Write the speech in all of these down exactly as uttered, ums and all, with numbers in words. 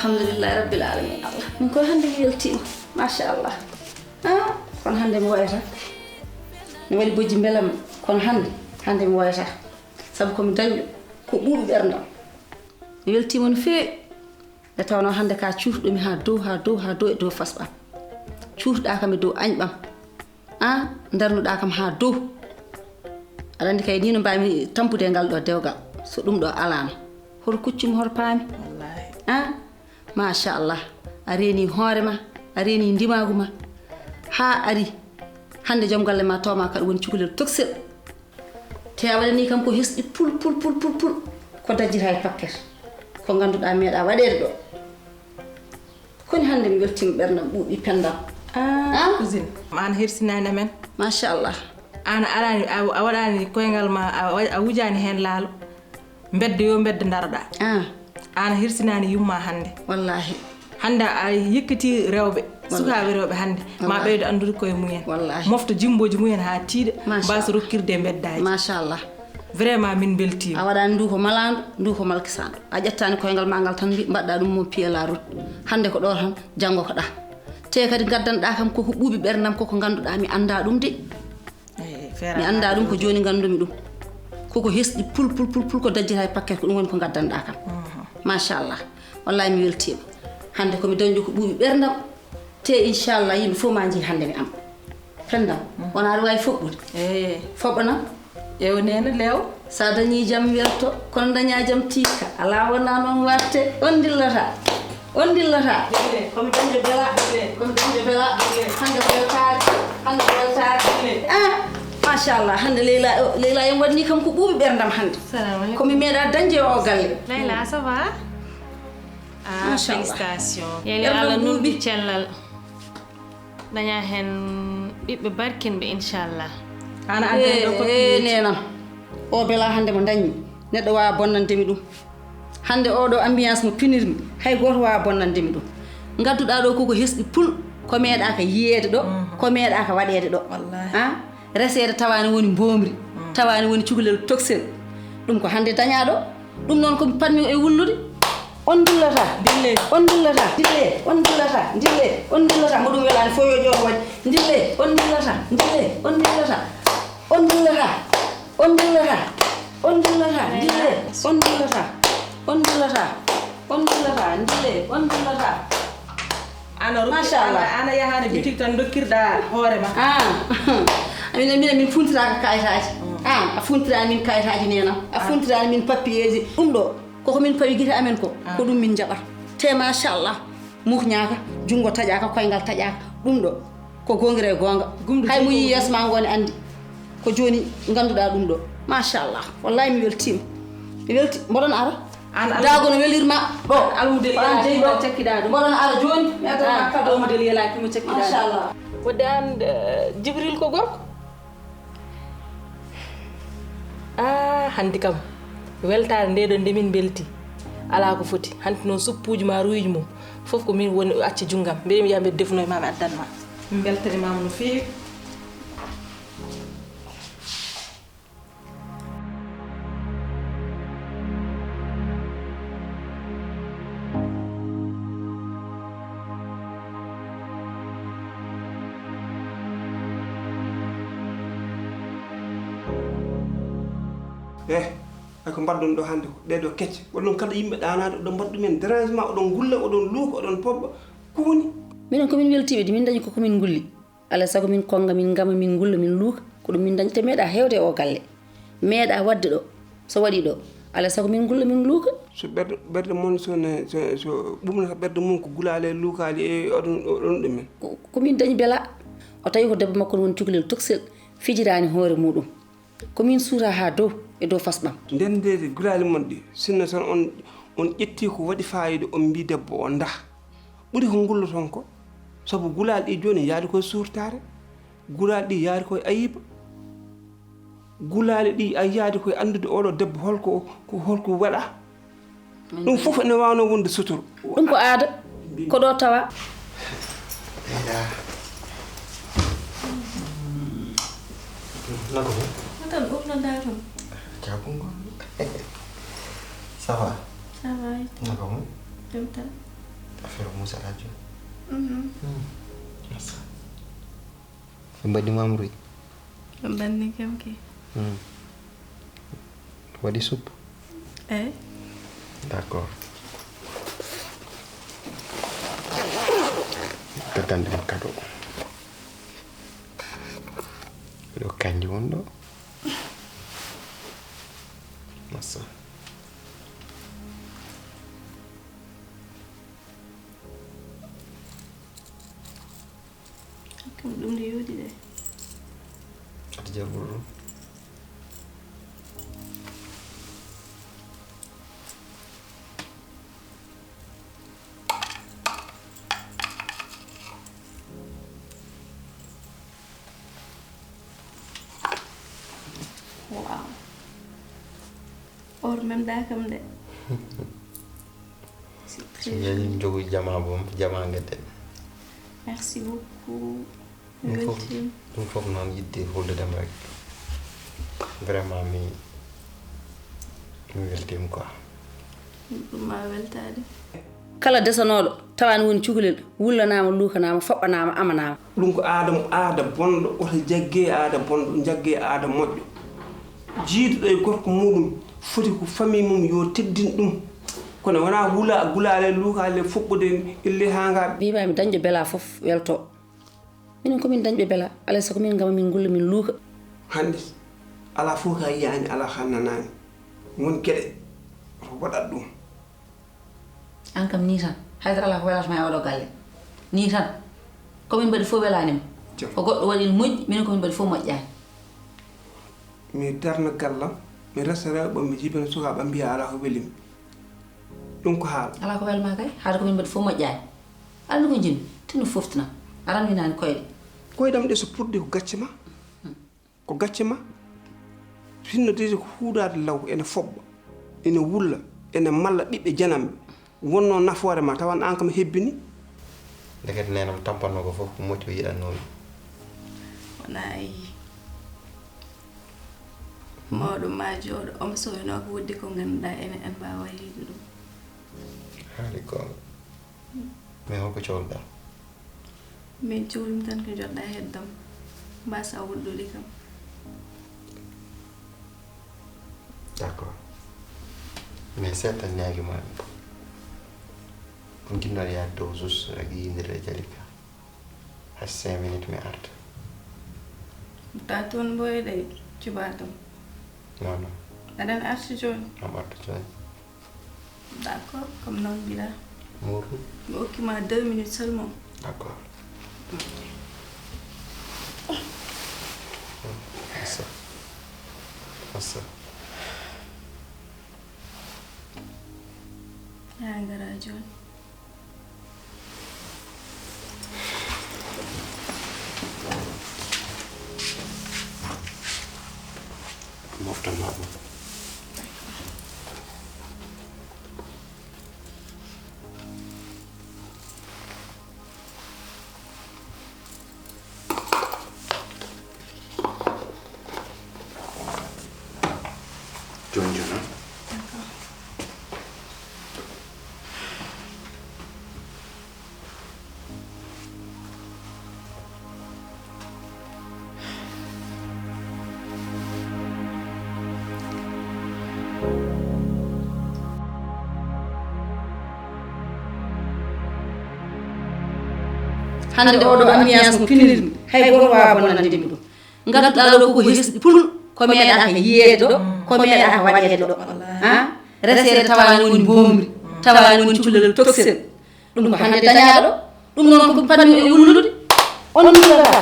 Alhamdulillahi rabbil alamin. Allah, min koy hannde mi weltiima, machallah. Ah, kono hannde mi wayata. Mi waɗi bojji mbelam, kono hannde, hannde mi wayata. Sabu ko mi dañɗo ko ɓuuɓi ɓerndam. Mi weltiima no feewi. Nde tawnoo hannde ka cuutuɗo mi haa dow, haa dow, haa dow e dow fasɓam. Cuutuɗaa kam e dow añɓam. Ah, ndarnuɗaa kam haa dow. Aɗa anndi kay ni no mbaami tampude e ngal ɗo dewgal. So ɗum ɗo alaano. Hoto kuccumi, hoto paami. Wallaahi. Ah, machallah. A reeni hoore ma, a reeni ndimaagu ma. Haa ari. Hannde joom galle ma tawma kaɗa woni cukalel toksel. Te a waɗani kam ko hesɗi pul, pul, pul, pul, pul. Ko dajjita e pakket. Ko ngannduɗaa meeɗa waɗeede ɗo. Koni hannde mi weltiima ɓerndam ɓuuɓi penndam. Ah, cousine. Aan a hersinaani amen. Machallah. Aan a alaani, a, a waɗaani koyngal ma, a wa-, a wujaani heen laalo. Mbedda yo mbedda ndaroɗaa. Ah. Aan a hersinaani yumma hannde. Wallaahi. Hannde a yikkitii rewɓe, sukaaɓe rewɓe hannde. Ma ɓeydo anndude koye mumen. Wallaahi. Mofta jimmbooji mumen haa tiiɗa, mbasa rokkirde e mbeddaaji. Machallah. Vraiment, min mbeltiima. A waɗaani ndu ko malaandu, ndu ko malkisaandu. A ƴettaani koyngal ma ngal tan mbi-, mbaɗɗa ɗum mon pied la route. Hannde ko ɗo tan, janngo ko ɗa. Te kadi ngaddanɗaa kam koko ɓuuɓi ɓerndam, koko ngannduɗaa mi anndaa ɗum de. Eh, mi anndaa ɗum, ko jooni nganndumi ɗum. Koko hesɗi pul, pul, pul, pul, ko dajjita e pakket, ko ɗum woni ko ngaddanɗaa kam. Mhm. Machallah. Wallahi mi weltiima. Hannde ko mi dañɗo ko ɓuuɓi ɓerndam. Te inchallah yimɓe fof ma njii hannde mi am. Penndam, wona aɗa waawi foɓɓude? Eh. Foɓɓanam. Ew, neene lew. Sa dañii jam welto, kono dañaa jam tikka. Alaa wona noon waɗte. On ndillata. On ndillata. Ko mi dañde bela. Ko mi dañde bela. Hannde ko weltaare. Hannde ko weltaare. Ah, machallah. Hannde Leyla, o, Leyla en waɗni kam ko ɓuuɓi ɓerndam hannde. Salamu aleykum. Ko mi meeɗa dañde o galle. Leyla, ça va? Ah, machallah. Félicitations. Yeli ɓerndam Allah nunɗi ɓuuɓi. Cellal. Daña heen ɓiɓɓe barkinɓe, inchallah. Ana adda ɗo ko eh, nenam. O bela hannde mo dañmi. Neɗɗo waawa bonnande mi ɗum. Hannde oɗo ambiance mo pinirmi, hay gooto waawa bonnande mi ɗum. Ngadduɗaa ɗo koko hesɗi pul, ko meeɗaaka yiyeede ɗo, ko meeɗaaka waɗeede ɗo. Wallaahi. Ah, reseede tawaani woni mboomri, tawaani woni cukalel toksel. Ɗum ko hannde dañaa ɗo. Ɗum noon ko mi patmi e wullude. On ndillata. Ndille. On ndillata. Ndille. On ndillata. Ndille. On ndillata. Mo ɗum welaani fof yo ƴoogo waɗi. Ndille. On ndillata. Ndille. On ndillata. On ndillata. On ndillata. On ndillata. Ndille. On ndillata. On ndillata. On ndillata. Ndille. On ndillata. Ana rokki-, machallah. Ana, ana yahaade bitik tan dokkirɗa hoore ma. Ah. Amin, amin, amin funtiraaka kayitaaji. Mm. Ah, a funtiraani min kayitaaji nenam. A funtiraani min papiyeeji. Ɗum ɗo, koko min pawi gite amen ko, ko ɗum min njaɓata. Te machallah, muhñaaka, junngo taƴaaka, koyngal taƴaaka. Ɗum ɗo, ko goongira e goonga. Hay mo yii yeeso ma ngo ne anndi. Ko jooni ngannduɗaa ɗum ɗo. Machallah. Wallahi mi weltiima. Mi welti-, mboɗon ara. An al- Daago no welirma ɗo. Almudel ko an yelaki jeyi mo ɗo. Cakkiɗaa ɗum. Mboɗon ara jooni, mi addana ma kado. Almudel yelaki mo cakkiɗaa ɗum. Machallah. Wadde an, eh, Jibril ko gorko? Ah, hanti kam. Weltaare nde ɗo nde min mbelti. Alaa ko foti. Hanti noon suppuuji ma, ruuji mum. Fof ko min woni acca junngam. Mbeɗa mi yaa mbeɗa defuno e ma, mi addan ma. Min mbeltanimaama no feewi. Eh, ay ko mbaɗɗon ɗo hannde ko ɗee ɗo kecce. Oɗon kaɗa yimɓe ɗaanaade, oɗon mbaɗa ɗumen dérangement, oɗon ngulla, oɗon luuka, oɗon poɓɓa. Ko woni? Minen ko min weltiiɓe de, min dañi ko ko min ngulli. Alaa sago min konnga, min ngama, min ngulla, min luuka. Ko ɗum min dañi, te meeɗa heewde e o galle. Meeɗa waɗde ɗo. So waɗi ɗo. Alaa sago min ngulla, min luuka. So ɓerɗe, ɓerɗe mon so ne, so, so ɓumnata ɓerɗe mum ko gulaali e luukaali e oɗon, oɗon ɗumen. Ko, ko min dañi bela. O tawi ko debbo makko woni cukalel toksel, fijiraani hoore muɗum. Ko min suura haa dow e dow fasɓam. Nden ndeede gulaali mon ɗi, sinno tan on, on ƴetti ko waɗi faayiida, on mbii debbo o ndah. Ɓuri ko ngulloton ko, sabu gulaali ɗi jooni yaadi koye suurtaare, gulaali ɗi yaadi koye ayiba, gulaali ɗi a yaadi koye anndude oɗo debbo holko, ko holko waɗa. Ɗum fof ene waawno wonde sutur. Ɗum ko aada, ko ɗo tawa. Eya. Nako mo? Ko tan ɓurnoɗaa kam. Jabungo. Ça va? Ça va. Nako mo? Ɗum tan. Affaire Moussa Rajo. Mhm. Ɓe mbaɗi ma am ruy. Ɓe mbanni kam ke. Hmm. Waɗi supu? Eyi. D'accord. Ɓeddande mo kado. Ɗo kanji won ɗo. Massa. Kam ɗum nde yooɗi de. Ati jagol ɗum. Wow. Or même da kam de. C'est très joli. Min jogi jama bom, jama ngedde. Merci beaucoup. Mi weltiima. Ɗum fof noon yiɗde holludem rek. Vraiment mi mi weltiima quoi. Ɗum ma weltaade. Kala desanooɗo tawa ne woni cukalel, wullanaama, luukanaama, foɓɓanaama, amanaama. Ɗum ko aada, aada bonɗo, oto jagge aada bonɗo, jagge aada moƴƴo. Jiiduɗo e gorko muɗum foti ko famille mum yo teddin ɗum. Kono wonaa wula, gulaale, luukaale, fuɓɓude ille haa ngaa. Mbiimaami dañɗo bela fof welto. Minen ko min dañɓe bela, alay sago min ngama min ngulla min luuka. Hannde alaa fof ka yiyaani, alaa ka nanaani. Won geɗe ko waɗat ɗum. Aan kam nii tan, hay dara alaa ko welata ma e oɗo galle. Nii tan, ko min mbaɗi fof welaani ma. Jam. Ko goɗɗo waɗi ne moƴƴi, minen ko min mbaɗi fof moƴƴaani. Mi darna gallam, mi resa rewɓe, mi jibina sukaaɓe, mbiya alaa ko weli mi. Ɗum ko haala. Alaa ko welma kay, haade ko min mbaɗi fof moƴƴaani. Aɗa anndi ko njiɗmi, tinno foftinam. Aran winaani koyɗe. Koyɗam ɗe so puɗɗi ko gacce ma. Ko gacce ma. Sinno tigi ko huudaade law ene foɓɓa, ene wulla, ene malla ɓiɓɓe jananɓe. Wonno nafoore ma, tawan aan kam hebbini. Ndekete neenam tampatnoo ko fof ko moƴƴi ko yiɗatnoomi. Wonaa a yii. Mawɗo ma jooɗo, omo soynoo ko wudde ko ngannduɗaa enen en mbaawa yiide ɗum. Haali goonga. Mais holko cohluɗaa? Min cohlumi tan ko njoɗɗaa heddam, mbasa wuddude kam. D'accord. Mais seeɗa tan ñaagi ma mi. Ko njiɗnoo yaade dow sus, rek yiyndira e Jalika. Hay cinq minutes mi arta. Ta toon mboyɗe cuɓaa ɗum. Non, non. Aɗan arti jooni? Am arta jooni. D'accord, comme noon mbiɗa. Moɗum. Mi okki ma deux minutes seulement. D'accord. Assa. Assa. Haa ngara jooni. Moftan ma ɗum. Jooni jooni, non. Hannde oɗo ambiance mo pinirmi, hay gooto waawaa bonnande mi ɗum. Ngadduɗaa ɗo ko hesɗi pul, ko meeɗaaka yiyeede ɗo, ko meeɗaaka waɗeede ɗo. Ha? Reseede tawaani woni mboomri, tawaani woni cukalel toksel. Ɗum ko hannde dañaaɗo, ɗum noon ko fadmi e wullude. On nulata,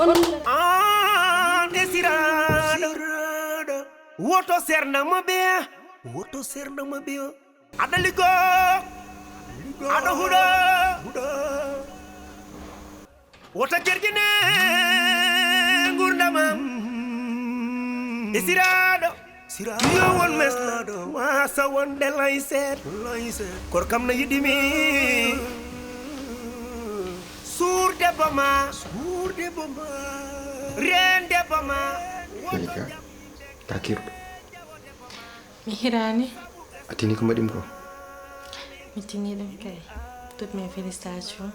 on nulata. An esiraaɗo, woto sernama ɓeya, woto sernama ɓeya. Aɗa liggoo, aɗa huɗo, huɗo. Woto jerjine ngurdam am. Esiraaɗo, yo won meslaɗo, wasa wonde layset. Kor kam no yiɗi mi. Suur debbo ma, suur debbo ma. Reen debbo ma. Jalika, takirɗo. Mi hiraani. A tini ko mbaɗimi ko? Mi tini ɗum kay. Toutes mes félicitations.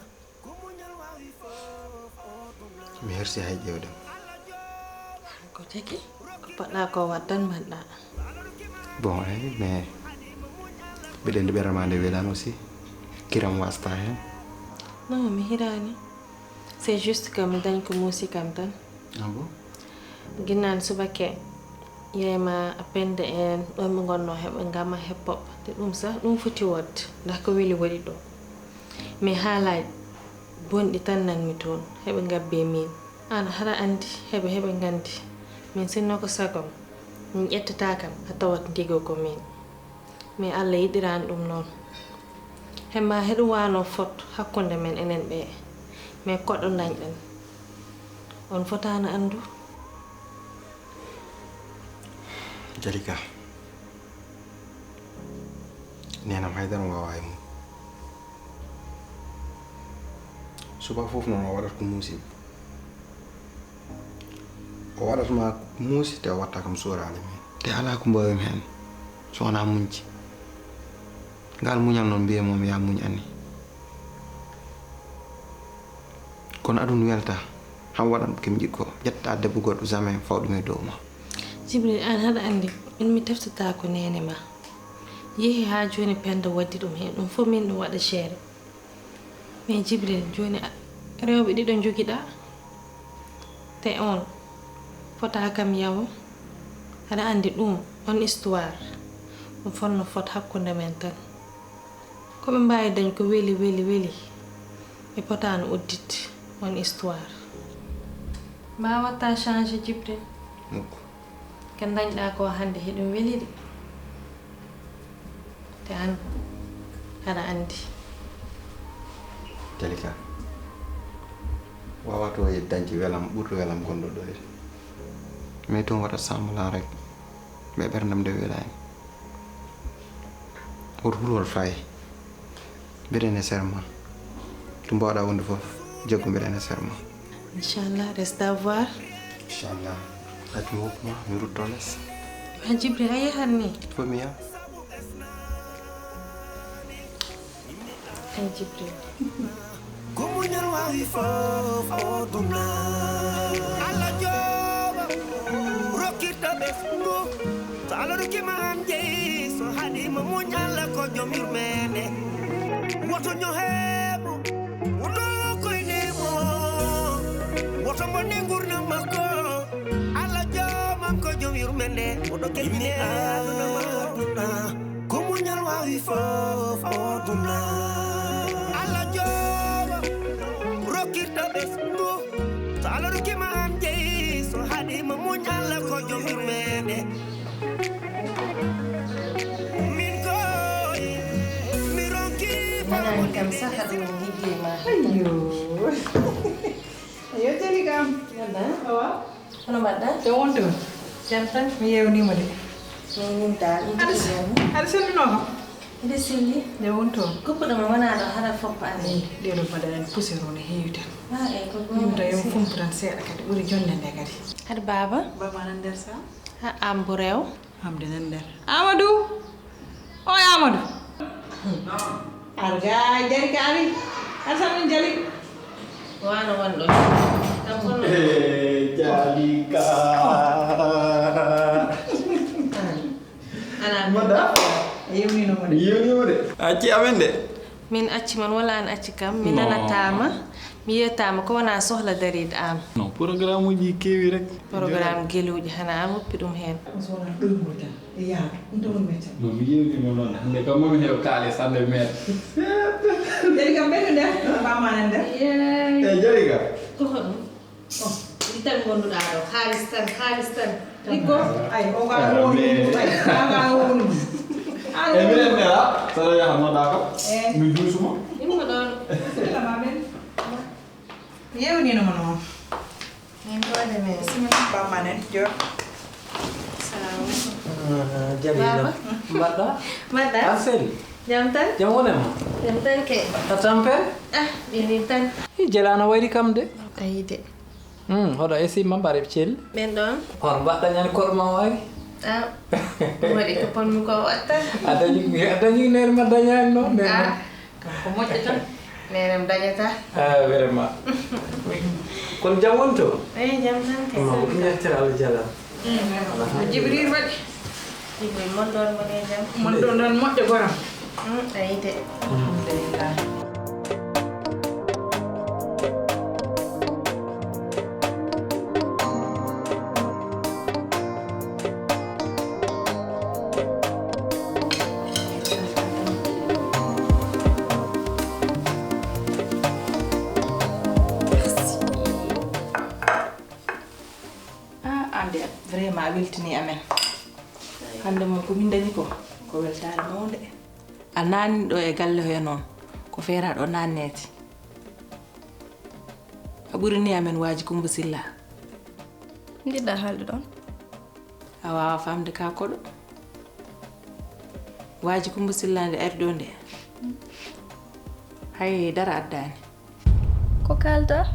Mi hersi hay ƴeewde ma. Ko tigi ko poɗɗa ko waɗ tan mbaɗɗa. Bon, eyi, mais mbiɗa anndi ɓernde ma nde welaani aussi. Kiram wasta heen. Non, mi hiraani. C'est juste que mi dañ ko muusi kam tan. Ah bon? Ginnaan subake yeyma pende en ɗon ɓe ngonno heɓe ngama heppop. Te ɗum sax ɗum foti wodde ndax ko weli waɗi ɗo. Mais haalaaji bonɗi tan nanmi toon heɓe ngabbe min. Aan hara anndi heɓe heɓe nganndi. Min sinno ko sagom min ƴettata kam a tawat ndigo ko min. Mais Allah yiɗiraani ɗum noon. Hemma heɗum waano fot hakkunde men enen ɓee. Mais koɗo dañɗen. On fotaano anndu. Jalika, neenam haydara waawaa e mum. Subaka fof noon o waɗata ko muusi. O waɗata ma muusi te o watta kam sooraale men. Te alaa ko mbaawimi heen so wonaa muñde. Ngal muñal noon mbiyee moom yaa muñ anni. Kono aduna welta ham waɗan ko mi jiɗ ko ƴetta debbo goɗɗo jamais faw ɗum e dow ma. Jibril, aan haɗa anndi min mi teftata ko neene ma. Yehi haa jooni penda waddi ɗum heen ɗum fof min ɗum waɗa seere. Mais Jibril, jooni rewɓe ɗiɗo njogiɗa. Te on fota kam yawo. Aɗa anndi ɗum on histoire ɗum fonno fot hakkunde men tan. Ko ɓe mbaawi dañ ko weli weli weli. Ɓe potaano uddit on histoire. Mbaawataa changé Jibril. Mukko. Ko dañɗaa ko hannde hiɗum weli de. Te aan aɗa anndi. Jalika, waawaa to e dañde welam ɓurɗo welam gonɗo ɗo e. Mais toon waɗat semblant rek. Mais ɓerndam nde welaani. Woto hul hol fayi. Mbiɗen e serma. To mbaawɗa wonde fof jaggu mbiɗen e serma. Inchallah, reste à voir. Inchallah. Accu mi hokku ma mi rutto les. A Jibril a yahat ni. Fof mi yaha. Ay Jibril. Ko muñal waawi fof o duna. Allah jooɓa rokkirta ɓesngu. So Allah rokkima an jeyi so haɗima muñ Allah ko joom yurmeende. Woto ñoheemo woto koyneemo. Woto bonne gurdam makko. Allah joomam ko joom yurmeende. Oɗo keɓine aduna ma aduna. Ko muñal waawi fof o duna. Allah jooɓa rokkirta ɓesngu. So Allah rokkima an jeyi so haɗima muñ Allah ko joom yurmeende. Min koy mi ronki Nanaani kam saha ɗum liggey ma. Ayo. Ayo jali kam. Awa. Hono mbaɗɗa? Jam won toon. Jam tan. Mi yewnima de. Min min dal. Aɗa selluno kam? Mbiɗa selli. Jam won toon. Koppuɗo ma wona ɗo hara foppa ni. Ɗeɗo mbaɗa en poussière o no heewi tan. Ha e ko Ɗum tawi on fumpu tan seeɗa kadi ɓuri jonde nde kadi. Hade baaba. Baba nan nder sa. Ha ambo rew. Hamde nan nder. Amadou. Oy Amadou. Arga jari ka ari. Asan min jali. Wano wonɗo. Kam kono. Jalika. Ala. Mbaɗɗa? Yewnino mo de. Yewnimo de. Acci amen de. Min acci man wala an acci kam mi nanatama mi yetama ko wona sohla daride am. Non, programme uji kewi rek. Programme geluji hana an woppi ɗum hen. Sona ɗoygol tan e yaadu ɗum tan woni mecca. Non, mi yewnimo noon hande kam mami heew kaalis hande maire. Jali kam ɓeydu nder bamma nan nder. E jari ka. Ko hoɗum? Ndi tan gonduɗa ɗo haalis tan haalis tan. Liggo. Ay o ga woni ay a ga woni. E minen nera saɗa yaha noɗa kam. Min duusuma. Immo ɗon. Sila ma men. Yewnino mo noon. Min ɗo de men. Bamma nen jo. Sawo. Jalila. Mbaɗɗa? Mbaɗɗa? An seli? Jam tan? Jam wone ma? Jam tan kay. A tampe? Ah, ɓinin tan. I jelana wayri kam de. Tawi de. Hmm, hoɗo esi ma mbaɗe cel. Ɓen ɗon. Hon mbaɗɗa ñande koɗo ma wayri? Ah, waɗi ko ponmi ko watta. A dañi a dañi ner ma dañani noon ner ma. Ah, ko moƴƴo tan. Nenam dañata. Ah, vraiment. Kono jam woni to? Eyi, jam tan kay. Ma, ko ɗum yettere Allah jala. Jibril waɗi. Jibril, mon ɗon, mon e jam? Mon ɗon ɗon moƴƴo, goram? Mm, eyi de. Alhamdulillah. Ah, an de, vraiment a weltini amen. Hannde moom ko min dañi ko, ko weltaare mawnde. A naani ɗo e galle hoya noon, ko feera ɗo naanneede. A ɓurini amen waaji Kumba Silla. Njiɗɗa haalde ɗoon? A waawa faamde ka koɗo. Waaji Kumba Silla nde ari ɗo nde, hay dara addaani. Ko kaalta?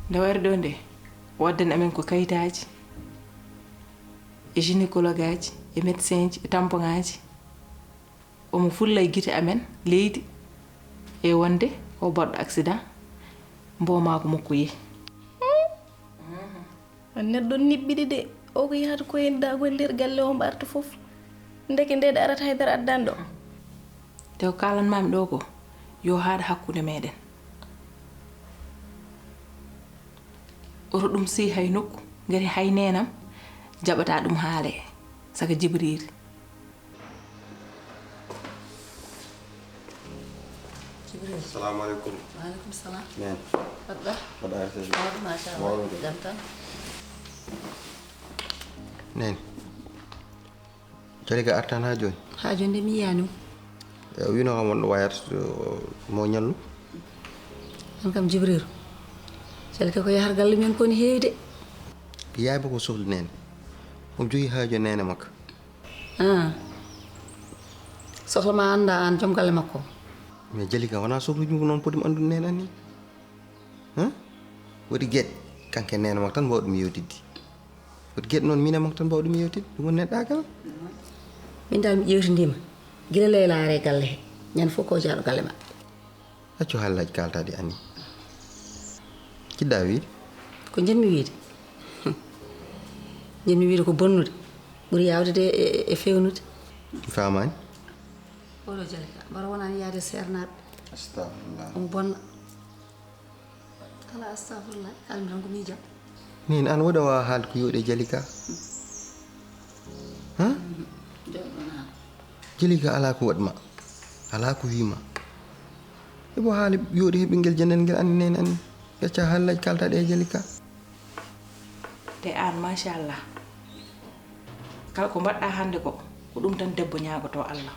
Nde o ari ɗo nde, o addani amen ko kayitaaji, e gynécologue aji, e médecin ji, e tampon aji. Omo fulla e gite amen, leydi, e wonde o baɗɗo accident, mboomaako makko yehi. Neɗɗo niɓɓiɗi de, o ko yahata ko en daago e nder galle o mbarta fof. Ndeke nde ɗe arata hay dara addani ɗo. Te ko kaalanmaami ɗo ko, yo haaɗ hakkunde meɗen. Oto ɗum sey hay nokku, ngati hay neenam jaɓata ɗum haale, saka Jibril. Jibril. Assalamu alaikum. Wa alaikum salam. Neen. Mbaɗɗa? Mbaɗɗa, Aisha? Mawɗo, machallah. Mawɗo. Jam tan? Neen. Jalika artan ha jooni? Ha jooni de mi yiyaani mo. E, o wiino kam wonɗo wayata, o, mo ñallu? An kam Jibril. Jalika ko yahar galle men ko ne heewi de. Yaay ba ko sohli nene. Omo jogii haaju e nene makko. Ah. Sohla ma annda an joom galle makko. Mais Jalika wona sohluji mum ko noon poti mo anndude nene anni. Hã? Waɗi geɗe, kanko e neene makko tan mbaaw ɗum yewtidde. Waɗi geɗe noon, min e makko tan mbaaw ɗum yewtidde. Ɗum woni neɗɗaagal. Min dal mi ƴewtindiima. Gila Leyla are galle he. Ñande fof ko jaaɗo galle maɓɓe. Accu haalaaji kaaltaaɗi anni. Jiɗɗa wiide? Ko njiɗmi wiide? Njiɗmi wiide ko bonnude. Ɓuri yaawde de e, e, e fewnude. Mi faamaani. Oɗo Jalika, mbara wonani yaade seernaaɓe. Astagfirullah. Omo bonna. Ala astafurlah, haalmi tan ko miijam. Min an waɗa waawa haalde ko yooɗi e Jalika? Hã? Jooɗo naa. Jalika alaa ko waɗ ma. Alaa ko wii ma. Ebo haali yooɗi he ɓinngel janel ngel anni nene anni. Yacca haalaaji kaaltaaɗi e Jalika. Te aan, machallah. Kala ko mbaɗɗa hannde ko, ko ɗum tan debbo ñaagotoo Allah.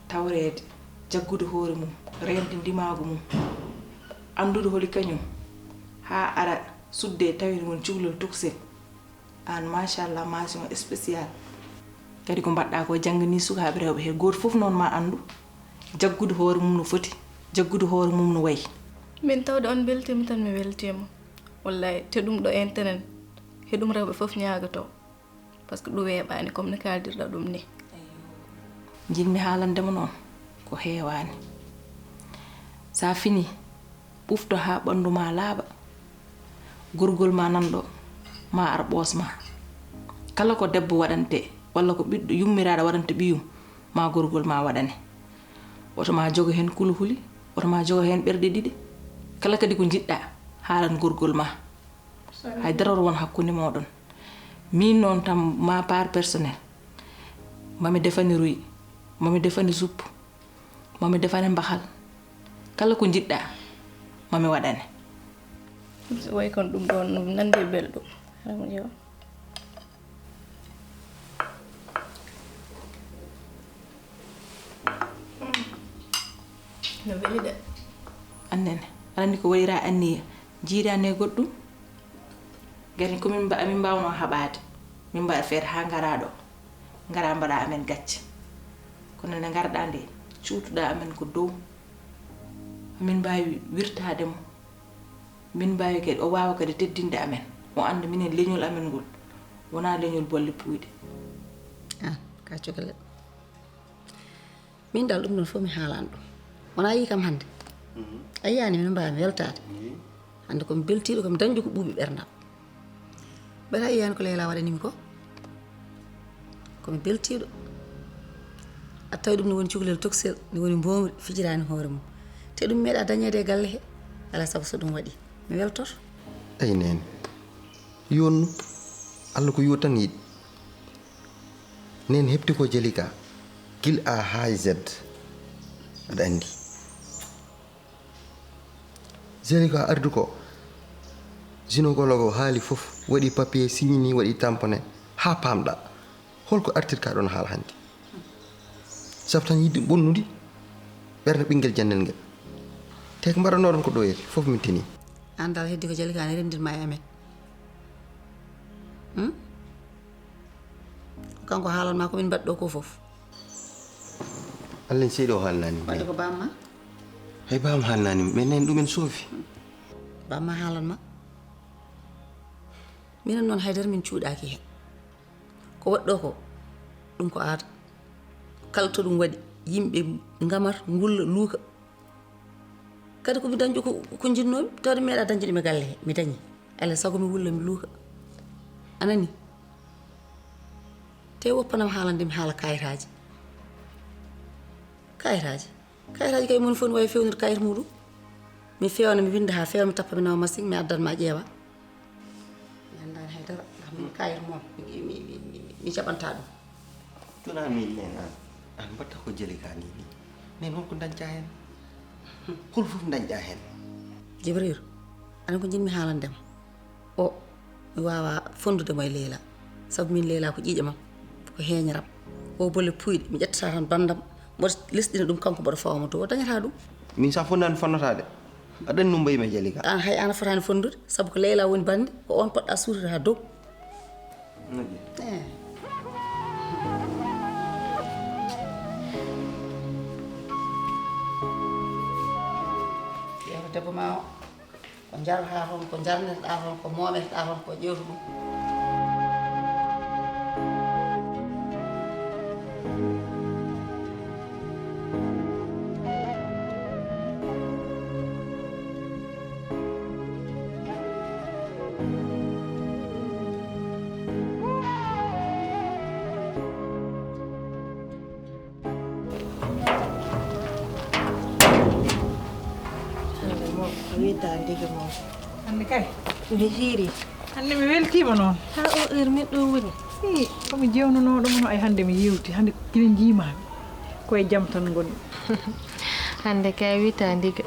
Tawreede, jaggude hoore mum, reende ndimaagu mum, anndude holi kañum, haa ara sudde e tawirgol cukalel tokosel. Aan, machallah, mention spéciale. Kadi ko mbaɗɗa ko, janngani sukaaɓe rewɓe he, gooto fof noon ma anndu, jaggude hoore mum no foti, jaggude hoore mum no wayi. Min tawde on mbeltiima tan mi weltiima. Wallaahi, te ɗum ɗo internet, he ɗum rewɓe fof ñaagotoo. Parce que ɗum weeɓaani comme no kaaldirɗa ɗum ni. Njiɗmi haalande mo noon ko heewaani. So a finii, ɓufto haa ɓanndu ma laaɓa. Gorgol ma nan ɗo, ma ar ɓoos ma. Kala ko debbo waɗante, walla ko ɓiɗɗo yummiraaɗo waɗante ɓiyum, ma gorgol ma waɗane. Woto ma jogo heen kuluhuli, woto ma jogo heen ɓerɗe ɗiɗi. Kala kadi ko njiɗɗa, haalan gorgol ma. Hay dara won hakkunde mooɗon. Min noon tan, ma part personnel, mami defane ruy, mami defane suppu, mami defane mbahal. Kala ko njiɗɗa, mami waɗane. So wayi kono ɗum ɗoon no nandi e belɗum. Haram yo. No weli de. Annene, aɗa anndi ko waɗiraa anniya, jiidaani e goɗɗum. Ngati ko min mba-, min mbaawnoo haɓaade, min mbaɗa feere haa ngaraa ɗo, ngaraa mbaɗaa amen gacce. Kono nde ngarɗaa nde, cuutuɗaa amen ko dow, amin mbaawi wirtaade mo. Min mbaawi kadi, o waawa kadi teddinde amen. O annda minen leñol amen ngol wonaa leñol bolle puuyɗe. Ah, ka cukalel. Min dal ɗum ɗon fof mi haalan ɗum. Wonaa yii kam hannde. A yiyaani min mbaawmi weltaade. Hannde ko mi beltiiɗo, ko mi dañɗo ko ɓuuɓi ɓerndam. Mbeɗa yiyaani ko Leyla waɗanimi ko? Ko mi beltiiɗo. A tawi ɗum ne woni cukalel tokosel, ne woni mboomri, fijiraani hoore mum. Te ɗum meeɗa dañeede e galle he. Alaa sago so ɗum waɗi, mi weltoto. Eyi, neene. Yonnu, Allah ko yo tan yiɗi. Neene heɓti ko Jalika, gila A haa Z. Aɗa anndi. Jalika ardu ko, gynécologue o haali fof, waɗi papier, signini, waɗi tamponné, haa paamɗa. Holko artirka ɗoon haala hannde? Sabu tan yiɗde ɓonnude ɓernde ɓinngel janndel ngel. Te ko mbaɗanooɗon ko ɗo yeeso, fof min tini. Aan dal heddi ko Jalika ne renndirma e amen. Hmm? Ko kanko haalan ma ko min mbaɗi ɗo ko fof. Allah en seyɗo o haalnani mi. Wadde ko bamma? Hay bamma haalnani mi, mais nen ɗumen soofi. Bamma haalan ma. Minen noon haydara min cuuɗaaki heen. Ko waɗɗo ko, ɗum ko aada. Kala to ɗum waɗi, yimɓe ngamar, ngulla, luuka. Kadi ko mi dañɗo ko, ko njinnoomi, tawde mi meeɗa dañde ɗum e galle he, mi dañi. Alaa sago mi wulla, mi luuka. A nani? Te woppanam haalande mi haala kayitaaji. Kayitaaji? Kayitaaji kay moni fof ne waawi feewnude kayit muɗum. Mi feewna, mi winnda haa feewa, mi tappa, mi nawa machine, mi addan ma ƴeewa. Mi anndaani hay dara, ndax min kayit moom, mi, mi, mi, mi, mi jaɓanta ɗum. Tuna min nen an, an mbatta ko jeli ka ni ni. Nen hol ko dañca hen? Hol fof dañƴa hen? Jibril, aɗa ko njiɗmi haalande ma. O, mi waawaa fonndude mo e Leyla. Sabu min Leyla ko ƴiiƴam am, ko heeñaram. O bolle puuyɗe, mi ƴettata tan banndam, mboɗo lesɗina ɗum kanko, mboɗo fawa mo to, o dañata ɗum. Min sa fonndaani fonnataade. Aɗa anndi no mbayi mi e Jalika. Aan hay aan a fotaani fonndude, sabu ko Leyla woni bannde, ko oon poɗɗa suutude haa dow. Moƴƴi. Eh. Ƴeewta debbo ma o, ko njarata toon, ko njarneteɗaa toon, ko moometeɗaa toon, ko ƴeewta ɗum. Hannde moom, a wiytaa ndeke moom. Hannde kay? Nde hiiri. Hannde mi weltiima noon. Haa o heure min ɗo woni. Ii, ko mi jeewnunooɗo mo, ay hannde mi yeewti, hannde ko gila njiimaami. Ko e jam tan ngoni. Hannde kay a wiytaa ndiga.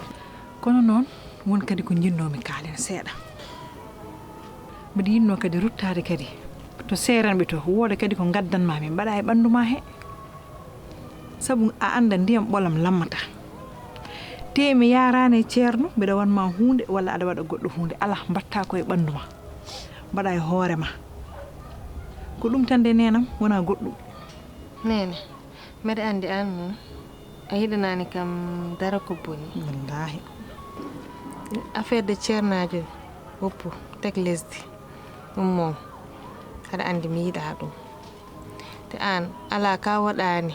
Kono noon, won kadi ko njinnoomi kaalen seeɗa. Mbiɗa yiɗnoo kadi ruttaade kadi to seeranɓe to, wooda kadi ko ngaddanmaa min mbaɗa e ɓanndu ma he. Sabu a annda ndiyam ɓolam lammata. Te mi yaaraani e ceerno, mbiɗa wan ma huunde walla aɗa waɗa goɗɗo huunde. Alaa, mbaɗta ko e ɓanndu ma. Mbaɗa e hoore ma. Ko ɗum tan de neenam, wonaa goɗɗum. Neene, mbeɗa anndi aan noon, a yiɗanaani kam dara ko boni. Wallaahi. Affaire de ceernaajo, woppu, teg lesdi. Ɗum moom, aɗa anndi mi yiɗaa ɗum. Te aan, alaa ka woɗaani.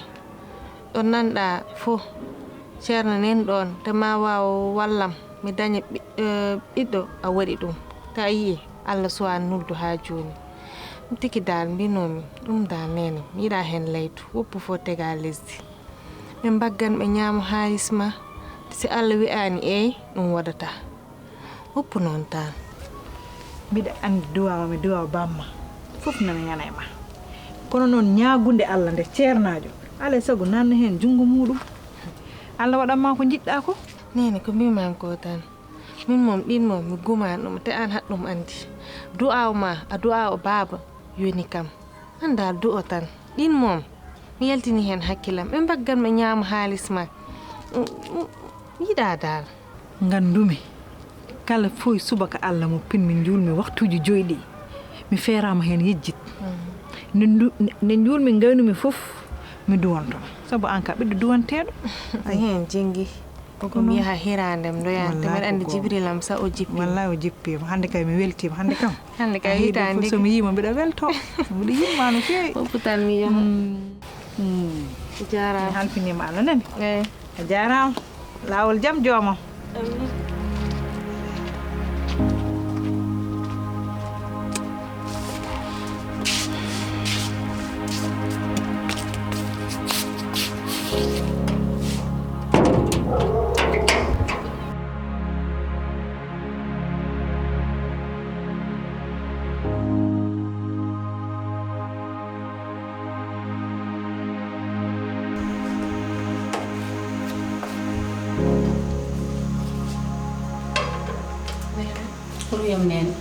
Ɗo nanɗaa fof, ceerno nen ɗoon, te ma waaw wallam, mi daña ɓi-, eh, ɓiɗɗo, a waɗi ɗum. Te a yii, Allah suwaa nuldu haa jooni. Ɗum tigi dal mbinoomi, ɗum dal neene, mi yiɗaa heen laydu, woppu fof tegaa lesdi. Ɓe mbaggan ɓe ñaamo haalis ma, te si Allah wi'aani eey, ɗum waɗataa. Woppu noon tan. Mbiɗa anndi duwaawa mi duwaawa bamma. Fof nana yana e ma. Kono noon ñaagunde Allah nde ceernaajo, alaa e sago nanna heen junngo muuɗum. Allah waɗan ma ko njiɗɗaa ko. Neene ko mbiimaami ko tan. Min moom ɗin moom mi gumaani ɗum te aan haɗ ɗum anndi. Du'aaw ma, a du'aaw baaba yoni kam. Aan daal du'o tan. Ɗin moom, mi yaltini heen hakkilam. Ɓe mbaggan ɓe ñaama haalis ma. Mm, mm, yiɗaa daal. Nganndumi, kala foy subaka Allah mo pinmi njuulmi waktuuji joy ɗi, mi feeraama heen yejjit. Mm. Nde ndu-, nde njuulmi ngaynumi fof, mi duwanto. Sabu aan ka ɓiɗɗo duwanteeɗo. Ay. Heen jenngi. Ko mi yaha hiraande, mi ndoyaani. Te mbeɗa anndi Jibril am sa o jippiima. Wallaahi o jippiima. Hannde kay mi weltiima. Hannde kam. Hannde kay a yiɗi hitaande fof so mi yii mo mbiɗa welto. Mbiɗa yiɗ ma no feewi. Woppu tan mi yiyii ma. Mm. Mm. Jaaraama. Mi halfiniima Allah nani. Eey. A jaaraama. Laawol jam joomam. Pour yom nene.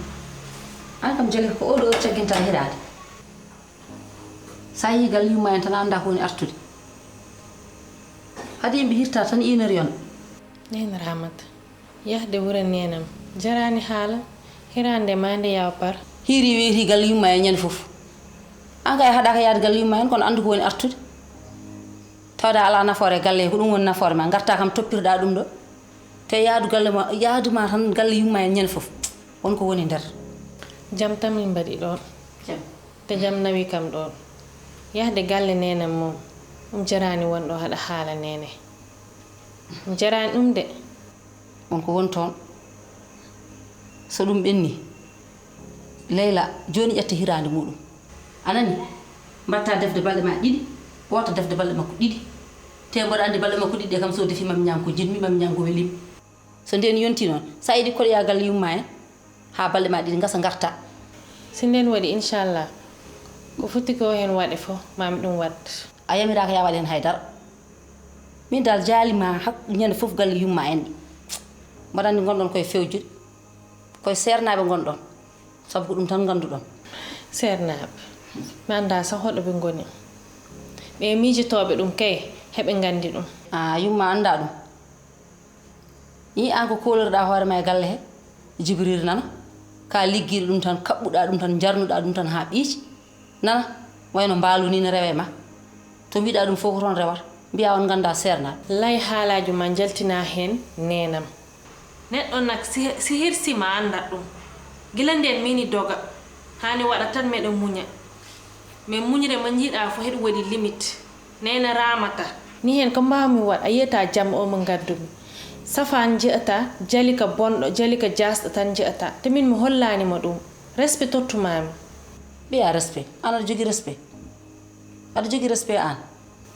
An kam jale ko oɗo cagginta hiraade. Sa yi gal yumma en tan anda ko woni artude. Hadi yimɓe hirta tan inor yon. Nene Ramata. Yahde wuro neenam jaraani haala, hiraande ma nde yaw par. Hiiri weeti galle yumma en ñande fof. An kay haɗaka yaade galle yumma en kono anndu ko woni artude. Tawde a alaa nafoore e galle he, ko ɗum woni nafoore ma. Ngarta kam toppirɗa ɗum ɗo. Te yaadu galle ma, yaadu ma tan galle yumma en ñande fof. Won ko woni nder. Jam tan min mbaɗi ɗoon. Jam. Te jam nawi kam ɗoon. Yahde galle neenam moom, ɗum jaraani wonɗo haɗa haala neene. Ɗum jaraani ɗum de. Won ko woni toon. So ɗum ɓenni, Leyla, jooni ƴetta hiraande muɗum. A nani? Mbatta defde balɗe ma ɗiɗi, woota defde balɗe makko ɗiɗi. Te mboɗo anndi balɗe makko ɗiɗi ɗe kam so defi mami ñaam ko jiɗmi, mami ñaam ko welim. So ndeen yonti noon, sa yiɗi koɗoya galle yumma en, haa balɗe ma ɗiɗi ngasa ngarta. Si ndeen waɗi, inchallah, ko foti ko heen waɗe fof, mami ɗum waɗ. A yamiraaka ya waɗ heen hay dara. Min dal jaali ma hak ñande fof galle yumma en ɗi. Mbaɗa anndi ngonɗon koye fewjude. Koye seernaaɓe ngonɗon. Sabu ko ɗum tan ngannduɗon. Seernaaɓe. Mi annda sax hoɗo ɓe ngoni. Ɓe miijotooɓe ɗum kay, heɓe nganndi ɗum. A yumma annda ɗum. Yi an ko kooloriɗa hoore ma e galle he. Jibril nana. Ka liggiiɗo ɗum tan, kaɓɓuɗa ɗum tan, jarnuɗa ɗum tan haa ɓiici. Nana, wayno mbaalu ni ne rewe ma. To mbiɗa ɗum fof ko toon rewata. Mbiya on ngannda seernaaɓe. Lay haalaaji ma njaltina heen neenam. Neɗɗo nak si, si hirsima anndat ɗum. Gila ndeen mini doga. Haani waɗa tan meɗa muña. Mais muñre ma njiɗa fof heɗum waɗi limite. Neene Ramata. Ni heen ko mbaawmi waɗ, a yiyata jam o mo ngaddumi. Safaan nji'ata, jali ka bonɗo, jali ka jaasɗo tan nji'ata. Te min mi hollaani mo ɗum. Respect tottumaami. Mbiya respect. An aɗa jogii respect. Aɗa jogii respect an.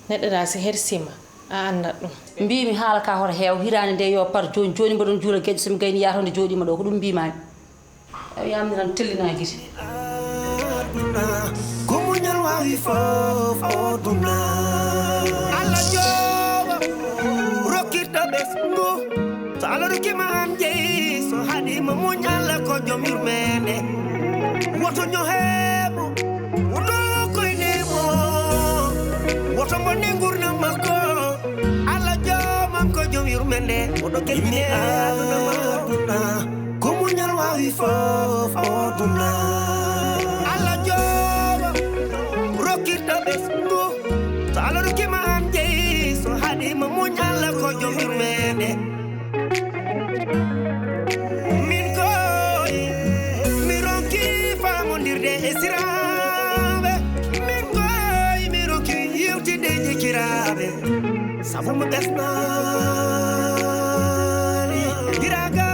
Neɗɗo ɗa si hersima, a anndat ɗum. Mbiimi haala ka hoto heew, hiraani nde yo par jooni jooni mboɗon juula geƴe, so mi gayni yaha to nde jooɗiima ɗo, ko ɗum mbiimaami. Ew yamni tan tellina gite. Aduna, ko muñal wawi fof o duna. Allah jooɓo, rokkirta ɓesngu. So Allah rokkima an jeyi, so haɗima muñ, Allah ko joom yurmende. Woto ñoheemo, woto koynemo, woto bonne ngurnam makko. Allah joomam ko joom yurmende, woto kebine aduna ma aduna. Ko muñal wawi fof o duna. Allah jooɓo, rokkirta ɓesngu. So Allah rokkima an jeyi, so haɗima muñ, Allah ko joom yurmende. Min koy, mi ronki famondirde e siraaɓe. Min koy, mi ronki yewtide e jikiraaɓe. Sabu mo ɓesnaali, giraga